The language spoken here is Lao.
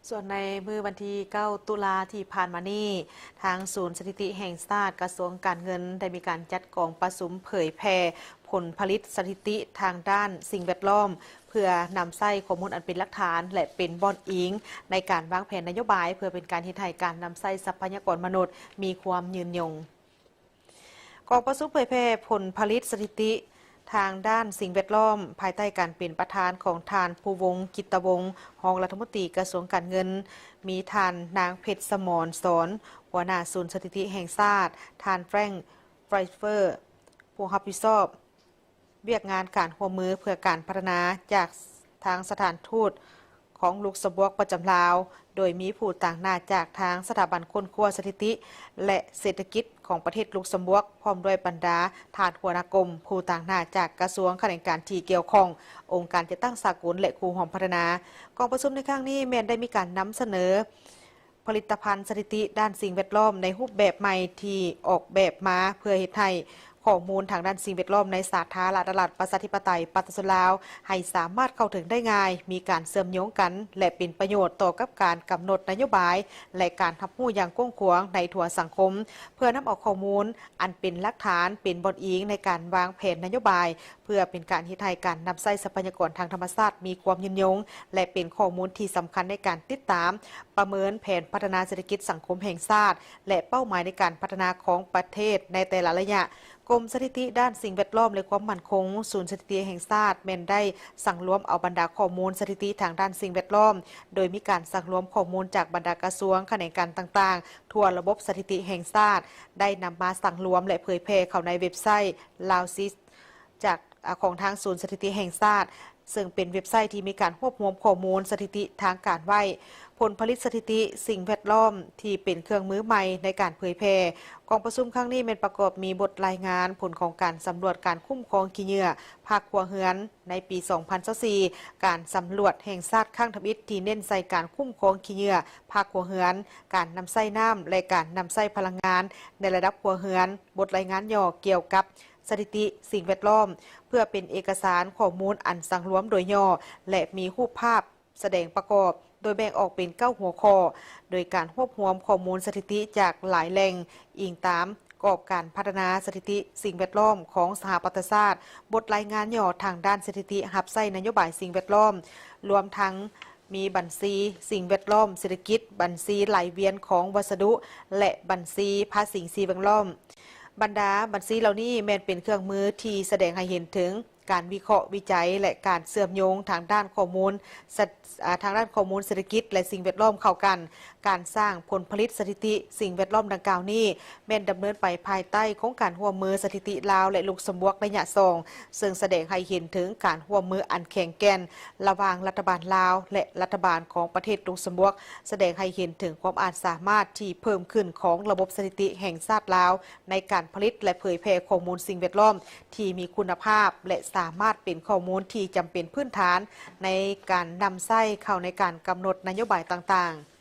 ສ່ວນໃນມື້ວັນທີເກົ້າ ຕຸລາທີ່ຜ່ານມານີ້, ທາງສູນສະຖິຕິແຫ່ງຊາດ ກະຊວງການເງິນ ໄດ້ມີການຈັດກອງປະຊຸມເຜີຍແຜ່ຜົນຜະລິດສະຖິຕິທາງດ້ານສິ່ງແວດລ້ອມ ເພື່ອນຳໃຊ້ຂໍ້ມູນອັນເປັນຫຼັກຖານ ແລະ ເປັນບ່ອນອີງໃນການວາງແຜນນະໂຍບາຍ ເພື່ອເປັນການເຮັດໃຫ້ການນຳໃຊ້ຊັບພະຍາກອນມະນຸດມີຄວາມຍືນຍົງ. ກອງປະຊຸມເຜີຍແຜ່ຜົນຜະລິດສະຖິຕິທາງດ້ານສິ່ງແວດລ້ອມ ພາຍໃຕ້ການເປັນປະທານຂອງທ່ານ ພູວົງ ກິດຕະວົງ ຮອງລັດຖະມົນຕີກະຊວງການເງິນ, ມີທ່ານນາງ ເພັດສະໝອນສອນ ຫົວໜ້າສູນສະຖິຕິແຫ່ງຊາດ, ທ່ານ ແຟຣງ ໄຟເຟີ ຜູ້ຮັບຜິດຊອບວຽກງານການຮ່ວມມືເພື່ອການພັດທະນາ ຈາກທາງສະຖານທູດ ຂອງລຸກຊຳບວກປະຈຳລາວ, ໂດຍມີຜູ້ຕາງໜ້າຈາກທາງສະຖາບັນຄົ້ນຄວ້າສະຖິຕິ ແລະ ເສດຖະກິດຂອງປະເທດລຸກຊຳບວກ, ພ້ອມດ້ວຍບັນດາທ່ານຫົວໜ້າກົມ, ຜູ້ຕາງໜ້າຈາກກະຊວງຂະແໜງການທີ່ກ່ຽວຂ້ອງ, ອົງການຈັດຕັ້ງສາກົນ ແລະ ຄູ່ຮ່ວມພັດທະນາ. ກອງປະຊຸມໃນຄັ້ງນີ້ແມ່ນໄດ້ມີການນຳສະເໜີ ຜະລິດຕະພັນສະຖິຕິດ້ານສິ່ງແວດລ້ອມໃນຮູບແບບໃໝ່ທີ່ອອກແບບມາເພື່ອເຮັດໃຫ້ຂໍ້ມູນທາງດ້ານສິ່ງແວດລ້ອມໃນສາທາລະນະລັດ ປະຊາທິປະໄຕ ປະຊາຊົນລາວ ໃຫ້ສາມາດເຂົ້າເຖິງໄດ້ງ່າຍ, ມີການເຊື່ອມໂຍງກັນ ແລະ ເປັນປະໂຫຍດຕໍ່ກັບການກຳນົດນະໂຍບາຍ ແລະ ການຮັບຮູ້ຢ່າງກວ້າງຂວາງໃນທົ່ວສັງຄົມ, ເພື່ອນຳເອົາຂໍ້ມູນອັນເປັນຫຼັກຖານ ເປັນບ່ອນອີງໃນການວາງແຜນນະໂຍບາຍ ເພື່ອເປັນການເຮັດໃຫ້ການນຳໃຊ້ຊັບພະຍາກອນທາງທຳມະຊາດມີຄວາມຍືນຍົງ ແລະ ເປັນຂໍ້ມູນທີ່ສຳຄັນໃນການຕິດຕາມ, ປະເມີນແຜນພັດທະນາເສດຖະກິດສັງຄົມແຫ່ງຊາດ ແລະ ເປົ້າໝາຍໃນການພັດທະນາຂອງປະເທດໃນແຕ່ລະໄລຍະ. ກົມສະຖິຕິດ້ານສິ່ງແວດລ້ອມ ແລະ ຄວາມໝັ້ນຄົງ, ສູນສະຖິຕິແຫ່ງຊາດ ແມ່ນໄດ້ສັງລວມເອົາບັນດາຂໍ້ມູນສະຖິຕິທາງດ້ານສິ່ງແວດລ້ອມ, ໂດຍມີການສັງລວມຂໍ້ມູນຈາກບັນດາກະຊວງ, ຂະແໜງການຕ່າງໆ ທົ່ວລະບົບສະຖິຕິແຫ່ງຊາດ ໄດ້ນຳມາສັງລວມ ແລະ ເຜີຍແຜ່ເຂົ້າໃນເວັບໄຊ Laosys ຈາກ ອາ ຂອງທາງສູນສະຖິຕິແຫ່ງຊາດ, ເຊິ່ງເປັນເວັບໄຊທີ່ມີການຮວບຮວມຂໍ້ມູນສະຖິຕິທາງການໄວ້. ຜົນຜະລິດສະຖິຕິສິ່ງແວດລ້ອມທີ່ເປັນເຄື່ອງມືໃໝ່ໃນການເຜີຍແຜ່. ກອງປະຊຸມຄັ້ງນີ້ແມ່ນປະກອບມີບົດລາຍງານຜົນຂອງການສຳຫຼວດການຄຸ້ມຄອງຂີ້ເຫຍື້ອພາກຄົວເຮືອນໃນປີສອງພັນຊາວສີ່, ການສຳຫຼວດແຫ່ງຊາດຄັ້ງທຳອິດທີ່ເນັ້ນໃສ່ການຄຸ້ມຄອງຂີ້ເຫຍື້ອພາກຄົວເຮືອນ, ການນຳໃຊ້ນ້ຳ ແລະ ການນຳໃຊ້ພະລັງງານໃນລະດັບຄົວເຮືອນ, ບົດລາຍງານຫຍໍ້ກ່ຽວກັບ ສະຖິຕິສິ່ງແວດລ້ອມ ເພື່ອເປັນເອກະສານຂໍ້ມູນອັນສັງລວມໂດຍຫຍໍ້ ແລະ ມີຮູບພາບສະແດງປະກອບ, ໂດຍແບ່ງອອກເປັນເກົ້າຫົວຂໍ້, ໂດຍການຮວບຮວມຂໍ້ມູນສະຖິຕິຈາກຫຼາຍແຫຼ່ງ, ອີງຕາມກອບການພັດທະນາສະຖິຕິສິ່ງແວດລ້ອມຂອງສະຫະປະຊາຊາດ, ບົດລາຍງານຫຍໍ້ທາງດ້ານສະຖິຕິຮັບໃຊ້ນະໂຍບາຍສິ່ງແວດລ້ອມ, ລວມທັງ ມີບັນຊີສິ່ງແວດລ້ອມເສດຖະກິດ, ບັນຊີໄຫຼວຽນຂອງວັດສະດຸ ແລະ ບັນຊີພາສີສິ່ງແວດລ້ອມ. ບັນດາບັນຊີເຫຼົ່ານີ້ແມ່ນເປັນເຄື່ອງມືທີ່ສະແດງໃຫ້ເຫັນເຖິງການວິເຄາະ, ວິໄຈ ແລະ ການເຊື່ອມໂຍງທາງດ້ານຂໍ້ມູນ ສະ ອາ ທາງດ້ານຂໍ້ມູນເສດຖະກິດ ແລະ ສິ່ງແວດລ້ອມເຂົ້າກັນ. ການສ້າງຜົນຜະລິດສະຖິຕິສິ່ງແວດລ້ອມດັ່ງກ່າວນີ້ ແມ່ນດຳເນີນໄປພາຍໃຕ້ໂຄງການຮ່ວມມືສະຖິຕິລາວ ແລະ ລຸກຊຳບວກໄລຍະສອງ ເຊິ່ງສະແດງໃຫ້ເຫັນເຖິງການຮ່ວມມືອັນແຂງແກ່ນລະຫວ່າງລັດຖະບານລາວ ແລະ ລັດຖະບານຂອງປະເທດລຸກຊຳບວກ, ສະແດງໃຫ້ເຫັນເຖິງຄວາມອາດສາມາດທີ່ເພີ່ມຂຶ້ນຂອງລະບົບສະຖິຕິແຫ່ງຊາດລາວ ໃນການຜະລິດ ແລະ ເຜີຍແຜ່ຂໍ້ມູນສິ່ງແວດລ້ອມທີ່ມີຄຸນນະພາບ ແລະ ສາມາດເປັນຂໍ້ມູນທີ່ຈຳເປັນພື້ນຖານໃນການນຳໃຊ້ເຂົ້າໃນການກຳນົດນະໂຍບາຍຕ່າງໆ.